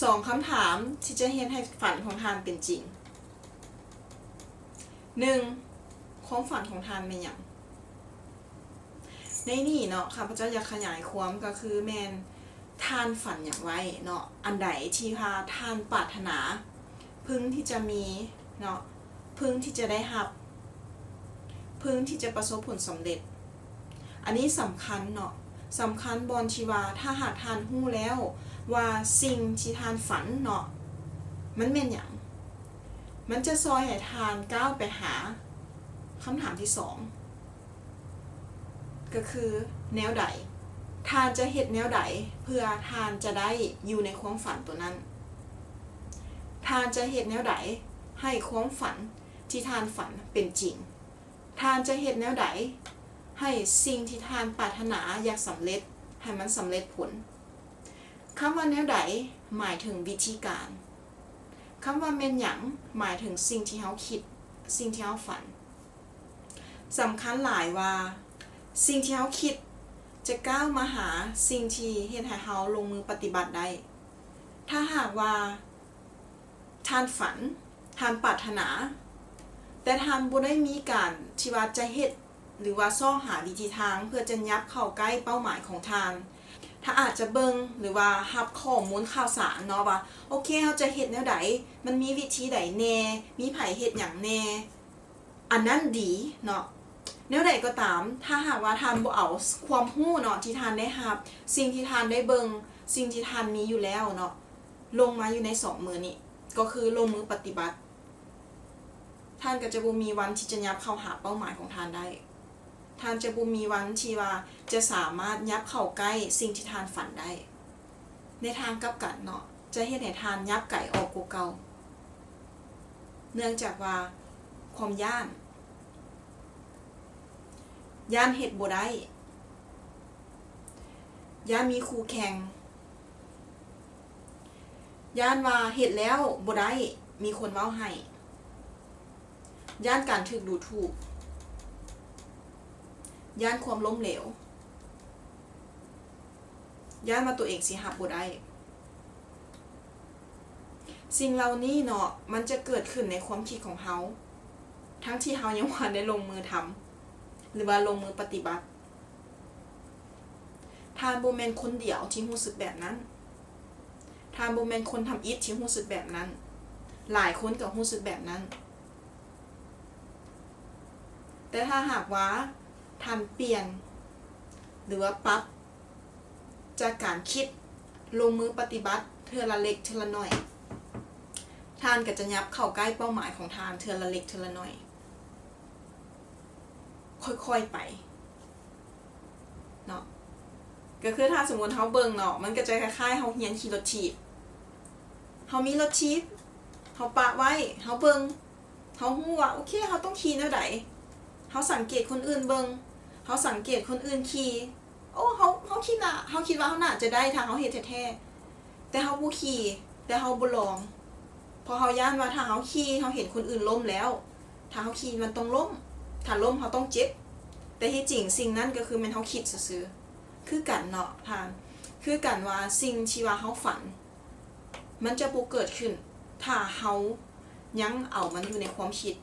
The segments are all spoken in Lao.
ສອງຄຳຖາມທີ່ຈະເຮັດໃຫ້ຝັນຂອງທ່ານເປັນຈິງ. ໜຶ່ງ ຄວາມຝັນຂອງທ່ານແມ່ນຫຍັງ? ໃນນີ້ເນາະ ຂ້າພະເຈົ້າຢາກຂະຫຍາຍຄວາມ ກໍຄືແມ່ນທ່ານຝັນຫຍັງໄວ້ເນາະ, ອັນໃດທີ່ວ່າທ່ານປາດຖະໜາ ເພິ່ງທີ່ຈະມີເນາະ, ເພິ່ງທີ່ຈະໄດ້ຮັບ, ເພິ່ງທີ່ຈະປະສົບຜົນສຳເລັດ. ອັນນີ້ສຳຄັນເນາະ, ສຳຄັນບ່ອນທີ່ວ່າ ຖ້າຫາກທ່ານຮູ້ແລ້ວວ່າສິ່ງທີ່ທ່ານຝັນເນາະ ມັນແມ່ນຫຍັງ, ມັນຈະຊ່ອຍໃຫ້ທ່ານກ້າວໄປຫາຄຳຖາມທີສອງ ກໍຄືແນວໃດ? ທ່ານຈະເຮັດແນວໃດເພື່ອທ່ານຈະໄດ້ຢູ່ໃນຄວາມຝັນຕົວນັ້ນ? ທ່ານຈະເຮັດແນວໃດໃຫ້ຄວາມຝັນທີ່ທ່ານຝັນເປັນຈິງ? ທ່ານຈະເຮັດແນວໃດໃຫ້ສິ່ງທີ່ທ່ານປາດຖະໜາຢາກສຳເລັດ ໃຫ້ມັນສຳເລັດຜົນ? ຄຳວ່າແນວໃດໝາຍເຖິງວິທີການ. ຄຳວ່າແມ່ນຫຍັງໝາຍເຖິງສິ່ງທີ່ເຮົາຄິດ, ສິ່ງທີ່ເຮົາຝັນ. ສຳຄັນຫຼາຍວ່າ ສິ່ງທີ່ເຮົາຄິດຈະກ້າວມາຫາສິ່ງທີ່ເຮັດໃຫ້ເຮົາລົງມືປະຕິບັດໄດ້. ຖ້າຫາກວ່າທ່ານຝັນ, ທ່ານປາດຖະໜາ, ແຕ່ທ່ານບໍ່ໄດ້ມີການທີ່ວ່າຈະເຮັດ ຫຼືວ່າຊອກຫາວິທີທາງເພື່ອຈະຫຍັບເຂົ້າໃກ້ເປົ້າໝາຍຂອງທ່ານ. ທ່ານອາດຈະເບິ່ງ ຫຼືວ່າຮັບຂໍ້ມູນຂ່າວສານເນາະວ່າ ໂອເຄ ເຮົາຈະເຮັດແນວໃດ? ມັນມີວິທີໃດແດ່? ມີໃຜເຮັດຫຍັງແດ່? ອັນນັ້ນດີເນາະ. ແນວໃດກໍຕາມ, ຖ້າຫາກວ່າທ່ານບໍ່ເອົາຄວາມຮູ້ເນາະ ທີ່ທ່ານໄດ້ຮັບ, ສິ່ງທີ່ທ່ານໄດ້ເບິ່ງ, ສິ່ງທີ່ທ່ານມີຢູ່ແລ້ວເນາະ ລົງມາຢູ່ໃນສອງມືນີ້ ກໍຄືລົງມືປະຕິບັດ, ທ່ານກໍຈະບໍ່ມີວັນທີ່ຈະຫຍັບເຂົ້າຫາເປົ້າໝາຍຂອງທ່ານໄດ້. ທ່ານຈະບໍ່ມີວັນທີ່ວ່າຈະສາມາດຫຍັບເຂົ້າໃກ້ສິ່ງທີ່ທ່ານຝັນໄດ້. ໃນທາງກັບກັນເນາະ, ຈະເຮັດໃຫ້ທ່ານຫຍັບໄກອອກກວ່າເກົ່າ. ເນື່ອງຈາກວ່າຄວາມຢ້ານ, ຢ້ານເຮັດບໍ່ໄດ້, ຢ້ານມີຄູ່ແຂ່ງ, ຢ້ານວ່າເຮັດແລ້ວບໍ່ໄດ້ ມີຄົນເວົ້າໃຫ້, ຢ້ານການຖືກດູຖູກ, ຢ້ານຄວາມລົ້ມເຫຼວ, ຢ້ານວ່າຕົວເອງຊິຮັບບໍ່ໄດ້. ສິ່ງເຫຼົ່ານີ້ເນາະ ມັນຈະເກີດຂຶ້ນໃນຄວາມຄິດຂອງເຮົາ ທັງທີ່ເຮົາຍັງບໍ່ທັນໄດ້ລົງມືທຳ ຫຼືວ່າລົງມືປະຕິບັດ. ທ່ານບໍ່ແມ່ນຄົນດຽວທີ່ຮູ້ສຶກແບບນັ້ນ. ທ່ານບໍ່ແມ່ນຄົນທຳອິດທີ່ຮູ້ສຶກແບບນັ້ນ. ຫຼາຍຄົນກໍຮູ້ສຶກແບບນັ້ນ. ແຕ່ຖ້າຫາກວ່າທ່ານປ່ຽນ ຫຼືວ່າປັບ ຈາກການຄິດ ລົງມືປະຕິບັດເທື່ອລະເລັກເທື່ອລະໜ້ອຍ, ທ່ານກໍຈະຫຍັບເຂົ້າໃກ້ເປົ້າໝາຍຂອງທ່ານເທື່ອລະເລັກເທື່ອລະໜ້ອຍ ຄ່ອຍໆໄປເນາະ. ກໍຄືຖ້າສົມມຸດເຮົາເບິ່ງເນາະ, ມັນກໍຈະຄ້າຍໆເຮົາຮຽນຂີ່ລົດຖີບ. ເຮົາມີລົດຖີບ, ເຮົາປະໄວ້, ເຮົາເບິ່ງ, ເຮົາຮູ້ວ່າ ໂອເຄ ເຮົາຕ້ອງຂີ່ແນວໃດ. ເຮົາສັງເກດຄົນອື່ນເບິ່ງ, ເຮົາສັງເກດຄົນອື່ນຂີ່. ໂອ້ ເຮົາ ເຮົາຄິດວ່າ ເຮົາຄິດວ່າເຮົາໜ້າຈະໄດ້ ຖ້າເຮົາເຮັດແທ້ໆ. ແຕ່ເຮົາບໍ່ຂີ່, ແຕ່ເຮົາບໍ່ລອງ. ເພາະເຮົາຢ້ານວ່າຖ້າເຮົາຂີ່ ເຮົາເຫັນຄົນອື່ນລົ້ມແລ້ວ, ຖ້າເຮົາຂີ່ມັນຕ້ອງລົ້ມ, ຖ້າລົ້ມເຮົາຕ້ອງເຈັບ. ແຕ່ທີ່ຈິງສິ່ງນັ້ນກໍຄືແມ່ນເຮົາຄິດຊື່ໆ. ຄືກັນເນາະທ່ານ, ຄືກັນວ່າສິ່ງທີ່ວ່າເຮົາຝັນ ມັນຈະບໍ່ເກີດຂຶ້ນ ຖ້າເຮົາຍັງເອົາມັນຢູ່ໃນຄວາມຄິດ,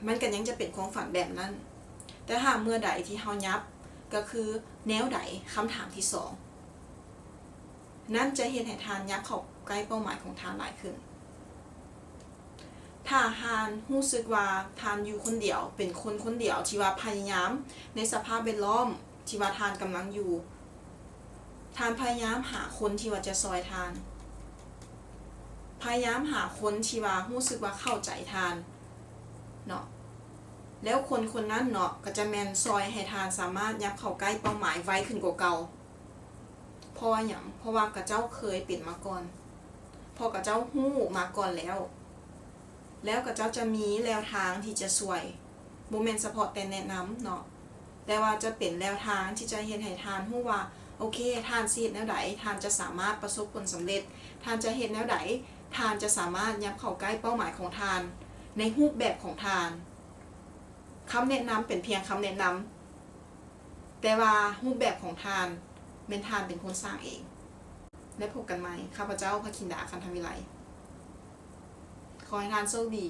ມັນກໍຍັງຈະເປັນຄວາມຝັນແບບນັ້ນ. ແຕ່ຖ້າເມື່ອໃດທີ່ເຮົາຫຍັບ, ກໍຄືແນວໃດ? ຄຳຖາມທີສອງ ນັ້ນຈະເຮັດໃຫ້ທ່ານຫຍັບເຂົ້າໃກ້ເປົ້າໝາຍຂອງທ່ານຫຼາຍຂຶ້ນ. ຖ້າທ່ານຮູ້ສຶກວ່າທ່ານຢູ່ຄົນດຽວ, ເປັນຄົນຄົນດຽວທີ່ວ່າພະຍາຍາມໃນສະພາບແວດລ້ອມທີ່ວ່າທ່ານກຳລັງຢູ່, ທ່ານພະຍາຍາມຫາຄົນທີ່ວ່າຈະຊ່ອຍທ່ານ, ພະຍາຍາມຫາຄົນທີ່ວ່າຮູ້ສຶກວ່າເຂົ້າໃຈທ່ານເນາະ, ແລ້ວຄົນຄົນນັ້ນເນາະ ກໍຈະແມ່ນຊ່ອຍໃຫ້ທ່ານສາມາດຫຍັບເຂົ້າໃກ້ເປົ້າໝາຍໄວຂຶ້ນກວ່າເກົ່າ. ເພາະວ່າຫຍັງ? ເພາະວ່າເຂົາເຈົ້າເຄີຍເປັນມາກ່ອນ, ເພາະເຂົາເຈົ້າຮູ້ມາກ່ອນແລ້ວ, ແລ້ວເຂົາເຈົ້າຈະມີແນວທາງທີ່ຈະຊ່ວຍ, ບໍ່ແມ່ນສະເພາະແຕ່ແນະນຳເນາະ, ແຕ່ວ່າຈະເປັນແນວທາງທີ່ຈະເຮັດໃຫ້ທ່ານຮູ້ວ່າ ໂອເຄ ທ່ານຊິເຮັດແນວໃດ ທ່ານຈະສາມາດປະສົບຜົນສຳເລັດ, ທ່ານຈະເຮັດແນວໃດ ທ່ານຈະສາມາດຫຍັບເຂົ້າໃກ້ເປົ້າໝາຍຂອງທ່ານ ໃນຮູບແບບຂອງທ່ານ. ຄຳແນະນຳເປັນພຽງຄຳແນະນຳ, ແຕ່ວ່າຮູບແບບຂອງທ່ານ ແມ່ນທ່ານເປັນຄົນສ້າງເອງ. ແລະ ພົບກັນໃໝ່. ຂ້າພະເຈົ້າ ພະຄິນດາ ຄັນທະວິໄລ ຂໍໃຫ້ທ່ານໂຊກດີ.